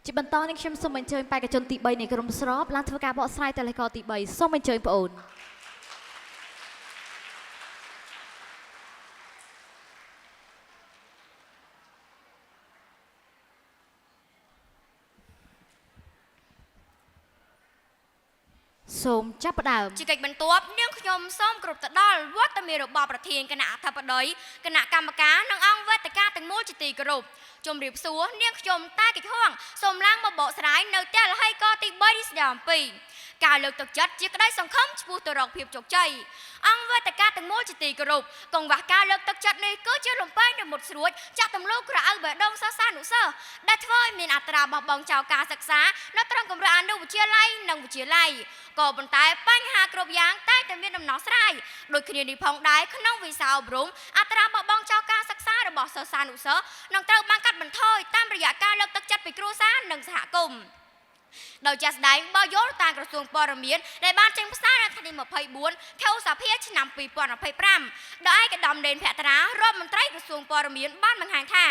ជាបន្តនេះខ្ញុំសូមអញ្ជើញបេក្ខជនទី3នៃក្រុមស្របឡើងធ្វើការបកស្រាយតលេកទី3សូមអញ្ជើញប្អូនសូមចាប់ផ្ដើម ជាកិច្ចបន្ទាប់នាងខ្ញុំសូមគោរពទៅដល់វត្តមានរបស់ប្រធានគណៈអធិបតីគណៈកម្មការនិងអង្គវេទិកាទាំងមូលជាទីគោរពជំរាបសួរនាងខ្ញុំតាកិច្ចហួងសូមឡើងមកបកស្រាយនៅទលហីកទី3នេះស្ដីអំពីការលើកទឹកចិត្តជាក្តីសង្ឃឹមឆ្ពោះទៅរកភាពជោគជ័យអង្គវេទិកាទាំងមូលជាទីគោរពកង្វះការលើកទឹកចិត្តនេះគឺជាលំពេងនៃមុតស្រួចចាក់ទម្លុះក្រអៅបេះដូងសិស្សានុសិស្សដែលធ្វើឲ្យមានអត្រាបោះបង់ចោលការសិក្សានៅត្រង់កម្រិតអនុវិទ្យាល័យនិងវិទ្យាល័យក៏ប៉ុន្តែបញ្ហាគ្រប់យ៉ាងតែងតែមានដំណោះស្រាយដូចគ្នានេះផងដែរក្នុងវិស័យអប់រំអត្រាបោះបង់ចោលការសិក្សារបស់សិស្សានុសិស្សនឹងត្រូវបានកាត់បន្ថយតាមរយៈការលើកទឹកចិត្តពីគ្រួសារនិងសហគមន៍ ដោយជាក់ស្ដែងបើយល់តាមក្រសួងព័ត៌មានដែលបានចេញផ្សាយនៅថ្ងៃទី24ខែឧសភាឆ្នាំ2025ដោយឯកឧត្តមលេនភក្ត្រារដ្ឋមន្ត្រីក្រសួងព័ត៌មានបានបង្ហាញថា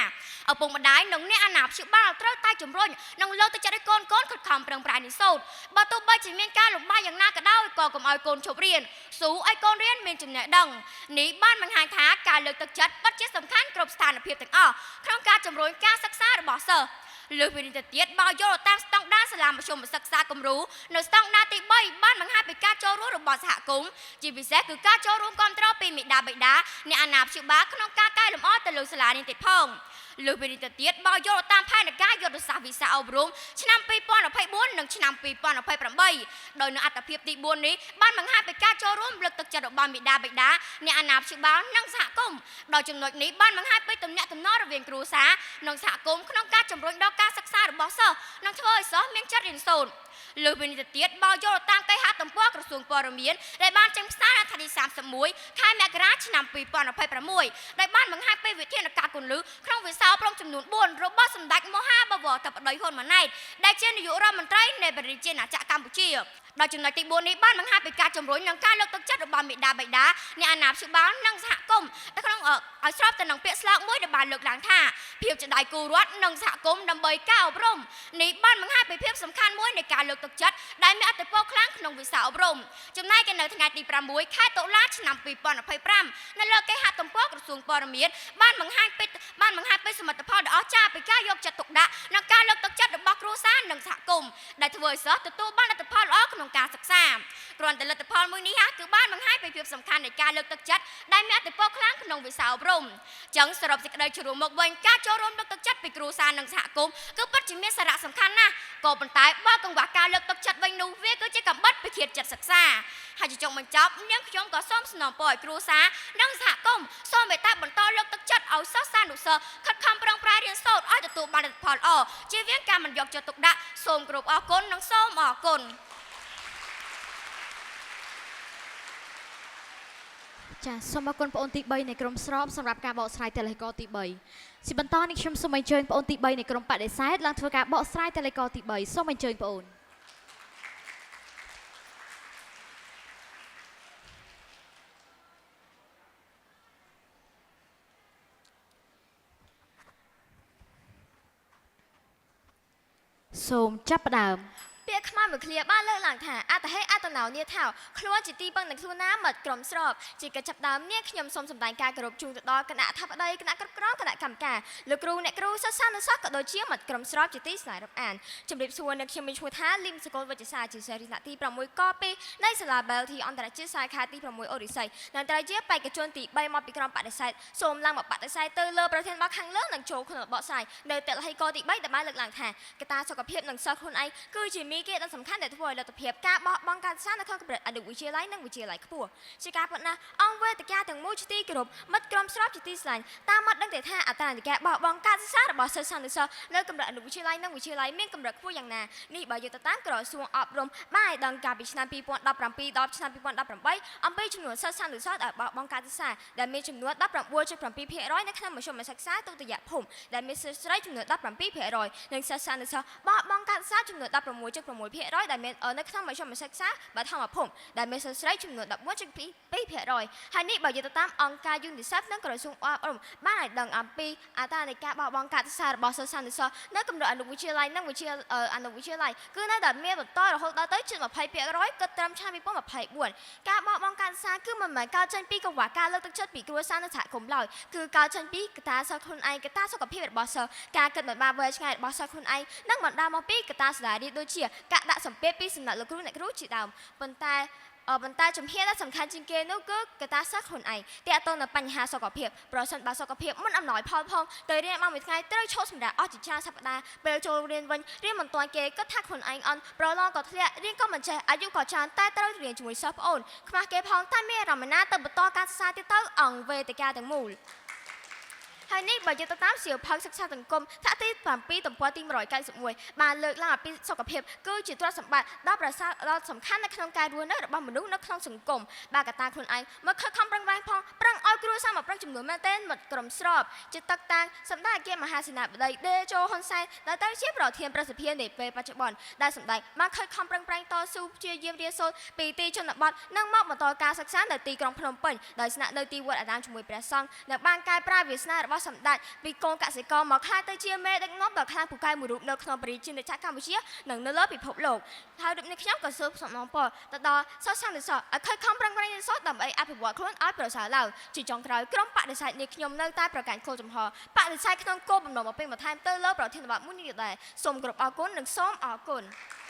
ឪពុកម្ដាយនិងអ្នកអាណាព្យាបាលត្រូវតែជំរុញនិងលើកទឹកចិត្តឲ្យកូនកូនខិតខំប្រឹងប្រែងរៀនសូត្របើទោះបីជាមានការលំបាកយ៉ាងណាក៏ដោយក៏កុំឲ្យកូនឈប់រៀនស៊ូឲ្យកូនរៀនមានចំណេះដឹងនេះបានបង្ហាញថាការលើកទឹកចិត្តពិតជាសំខាន់គ្រប់ស្ថានភាពទាំងអស់ក្នុងការជំរុញការសិក្សារបស់សិស្ស លើសពីនេះទៅទៀតបើយល់តាមស្តង់ដារសាលាមធ្យមសិក្សាគំរូនៅស្តង់ដារទី3បានបង្ហាញពីការចូលរួមរបស់សហគមន៍ជាពិសេសគឺការចូលរួមគ្រប់គ្រងពីមេដាបេដាអ្នកអាណាព្យាបាលក្នុងការកែលម្អទៅលើសាលានេះទៀតផងលើសពីនេះទៅទៀតបើយល់តាមផែនការយុទ្ធសាស្ត្រវិសាអប់រំឆ្នាំ2024និងឆ្នាំ2028ដោយនៅអត្ថភាពទី4នេះបានបង្ហាញពីការចូលរួមលើកទឹកចិត្តរបស់មេដាបេដាអ្នកអាណាព្យាបាលនិងសហគមន៍ដោយចំណុចនេះបានបង្ហាញពីទំនាក់ទំនងរវាងគ្រួសារនិងសហគមន៍ក្នុងការជំរុញដល់ការសិក្សារបស់សិស្សនិងធ្វើឲ្យសិស្សមានចិត្តរៀនសូត្រលើសពីនេះទៅទៀតបើយល់តាមគេហទំព័រក្រសួងព័ត៌មានដែលបានចេញផ្សាយនៅថ្ងៃទី31ខែមករាឆ្នាំ2026ដែលបានបង្ហាញពីវិធានការគន្លឹះក្នុងវិស័យអប់រំចំនួន4របស់សម្ដេចមហាបវរធិបតីហ៊ុនម៉ាណែតដែលជានាយករដ្ឋមន្ត្រីនៃប្រជាណាចក្រកម្ពុជាដោយចំណុចទី4នេះបានបង្ហាញពីការជំរុញនិងការលើកទឹកចិត្តរបស់មេដាបេដាអ្នកអាណាព្យាបាលនិងសហគមន៍នៅក្នុងឲ្យស្របទៅនឹងពាក្យស្លោកមួយដែលបានលើកឡើងថាភាពជាដៃគូរដ្ឋនិងសហគមន៍ដើម្បីការអប់រំនេះបានបង្ហាញពីភាពសំខាន់មួយនៃការលើកទឹកចិត្តដែលមានឥទ្ធិពលខ្លាំងក្នុងវិស័យអប់រំចំណែកឯនៅថ្ងៃទី6ខែតុលាឆ្នាំ2025នៅលើគេហទំព័រក្រសួងព័ត៌មានបានបង្ហាញពីបានបង្ហាញពីសមិទ្ធផលដ៏អស្ចារ្យពីការយកចិត្តទុកដាក់និងការលើកទឹកចិត្តរបស់គ្រួសារនិងសហគមន៍ដែលធ្វើឲ្យសិស្សទទួលបានលទ្ធផលល្អក្នុងការសិក្សាគ្រាន់តែលទ្ធផលមួយនេះគឺបានបង្ហាញពីភាពសំខាន់នៃការលើកទឹកចិត្តដែលមានឥទ្ធិពលខ្លាំងក្នុងវិស័យអប់រំចឹងសរុបសេចក្តីជារួមមកវិញការចូលរួមលើកទឹកចិត្តពីគ្រួសារនិងសហគមន៍គឺពិតជាមានសារៈសំខាន់ណាស់ក៏ប៉ុន្តែបើកង្វះការលើកទឹកចិត្តវិញនោះវាគឺជាកំបិតពិឃាតចិត្តសិក្សាហើយជាចុងបញ្ចប់នាងខ្ញុំក៏សូមស្នើពរឲ្យគ្រួសារនិងសហគមន៍សូមមេត្តាបន្តលើកទឹកចិត្តឲ្យសិស្សានុសិស្សខិតខំប្រឹងប្រែងរៀនសូត្រឲ្យទទួលបានលទ្ធផលល្អជៀសវាងការមិនយកចិត្តទុកដាក់សូមគោរពអរគុណនិងសូមអរគុណ ចាសសូមអរគុណប្អូនទី3នៃក្រុមស្របសម្រាប់ការបកស្រាយតលេកទី3ជាបន្តនេះខ្ញុំសូមអញ្ជើញប្អូនទី3នៃក្រុមបដិសេធឡើងធ្វើការបកស្រាយតលេកទី3សូមអញ្ជើញប្អូនសូមចាប់ផ្ដើម ពាក្យខ្មែរមួយឃ្លាបានលើកឡើងថាអត្តហេអត្តណោនាថោខ្លួនជាទីពឹងនឹងខ្លួនណាមិត្តក្រុមស្របជាកិច្ចចាប់ផ្ដើមនាងខ្ញុំសូមសម្ដែងការគោរពជូនទៅដល់គណៈអធិបតីគណៈគ្រប់គ្រងគណៈកម្មការលោកគ្រូអ្នកគ្រូសិស្សានុសិស្សក៏ដូចជាមិត្តក្រុមស្របជាទីស្នេហ៍រាប់អានជំរាបសួរអ្នកខ្ញុំមានឈ្មោះថាលឹមសកលវិជ្ជសាជាសិស្សរៀនថ្នាក់ទី6ក2នៃសាលា Belty អន្តរជាតិសាខាទី6អូរិស័យនិងត្រូវជាបេក្ខជនទី3មកពីក្រុមបដិសេធសូមឡើងមកបដិសេធទៅលើប្រធានបទខាងលើនិងចូលក្នុងបទស្រាយនៅតលហីកទី3ដែលបានលើកឡើងថាកត្តាសុខភាពនិងសិស្សខ្លួនឯងគឺជាមីគេដ៏សំខាន់ដែលធ្វើឲ្យលទ្ធភាពការបោះបង់ការសិក្សានៅក្នុងកម្រិតអនុវិទ្យាល័យនិងវិទ្យាល័យខ្ពស់ជាការពិតណាស់អង្គវេទិកាទាំងមូលជាទីគោរពមិត្តក្រុមស្របជាទីស្រឡាញ់តាមមាត់ដឹងតែថាអត្រានៃការបោះបង់ការសិក្សារបស់សិស្សានុសិស្សនៅកម្រិតអនុវិទ្យាល័យនិងវិទ្យាល័យមានកម្រិតខ្ពស់យ៉ាងណានេះបើយកទៅតាមក្រសួងអប់រំបានឲ្យដឹងកាលពីឆ្នាំ2017ដល់ឆ្នាំ2018អំពីចំនួនសិស្សានុសិស្សដែលបោះបង់ការសិក្សាដែលមានចំនួន19.7%នៅក្នុងមធ្យមសិក្សាទុតិយភូមិដែលមានសិស្សស្រីចំនួន17%និងសិស្សានុសិស្សបោះបង់ការសិក្សាចំនួន16.6% 11.2%ដែលមាននៅក្នុងមធ្យមសិក្សាបឋមភូមិដែលមានសិស្សស្រីចំនួន11.2%ហើយនេះបើយកទៅតាមអង្គការ UNICEF និងក្រសួងអប់រំបានឲ្យដឹងអំពីអត្រានៃការបោះបង់ការសិក្សារបស់សិស្សានុសិស្សនៅកម្រិតអនុវិទ្យាល័យនិងវិទ្យាអនុវិទ្យាល័យគឺនៅតែមានបន្តរហូតដល់ទៅជិត20%គិតត្រឹមឆ្នាំ2024ការបោះបង់ការសិក្សាគឺមិនមែនកើតចេញពីកង្វះការលើកទឹកចិត្តពីគ្រួសារនិងសហគមន៍ឡើយគឺកើតចេញពីកត្តាសិស្សខ្លួនឯងកត្តាសុខភាពរបស់សិស្សការគិតមិនបានវែងឆ្ងាយរបស់សិស្សខ្លួនឯងនិងបណ្ដាលមកពីកត្តាសាលារៀនដូចជាការដាក់សម្ពាធពីសំណាក់លោកគ្រូអ្នកគ្រូជាដើមប៉ុន្តែប៉ុន្តែជំហានដែលសំខាន់ជាងគេនោះគឺកត្តាសិស្សខ្លួនឯងទាក់ទងនឹងបញ្ហាសុខភាពប្រសិនបើសុខភាពមិនអំណោយផលផងទៅរៀនមកមួយថ្ងៃត្រូវឈប់សម្រាកអស់ជាច្រើនសប្តាហ៍ពេលចូលរៀនវិញរៀនមិនទាន់គេគិតថាខ្លួនឯងអន់ប្រឡងក៏ធ្លាក់រៀនក៏មិនចេះអាយុក៏ច្រើនតែត្រូវរៀនជាមួយសិស្សប្អូនខ្មាស់គេផងតែមានអារម្មណ៍ណាទៅបន្តការសិក្សាទៀតទៅអង្គវេទិកាទាំងមូលហើយនេះបើយកទៅតាមសៀវភៅសិក្សាសង្គមថ្នាក់ទី7ទំព័រទី191បានលើកឡើងអំពីសុខភាពគឺជាទ្រព្យសម្បត្តិដ៏ប្រសើរដ៏សំខាន់នៅក្នុងការរស់នៅរបស់មនុស្សនៅក្នុងសង្គមបើកត្តាខ្លួនឯងមកខិតខំប្រឹងប្រែងផងប្រឹងឲ្យគ្រួសារមកប្រឹងចំនួនមែនទែនមកក្រុមស្របជាទឹកតាំងសម្ដេចអគ្គមហាសេនាបតីដេជោហ៊ុនសែនដែលត្រូវជាប្រធានប្រសិទ្ធភាពនៃពេលបច្ចុប្បន្នដែលសម្ដេចបានខិតខំប្រឹងប្រែងតស៊ូព្យាយាមរៀនសូត្រពីទីជនបទនិងមកបន្តការសិក្សានៅទីក្រុងភ្នំពេញដោយស្នាក់នៅទីវត្តអារាមជាមួយព្រះសង្ឃនិងបានកែប្រែវាសនារបស់សម្ដេចពីកូនកសិករមកក្លាយទៅជាមេដឹកនាំដ៏ខ្លាំងពូកែមួយរូបនៅក្នុងប្រជាជាតិកម្ពុជានិងនៅលើពិភពលោកហើយដូចនេះខ្ញុំក៏សូមសំណូមពរទៅដល់សិស្សានុសិស្សឲ្យខិតខំប្រឹងប្រែងរៀនសូត្រដើម្បីអភិវឌ្ឍខ្លួនឲ្យប្រសើរឡើងជាចុងក្រោយក្រុមបដិសេធនេះខ្ញុំនៅតែប្រកាន់គោលជំហរបដិសេធក្នុងគោលបំណងមកពេញបន្ថែមទៅលើប្រធានបទមួយនេះដែរសូមគោរពអរគុណនិងសូមអរគុណ។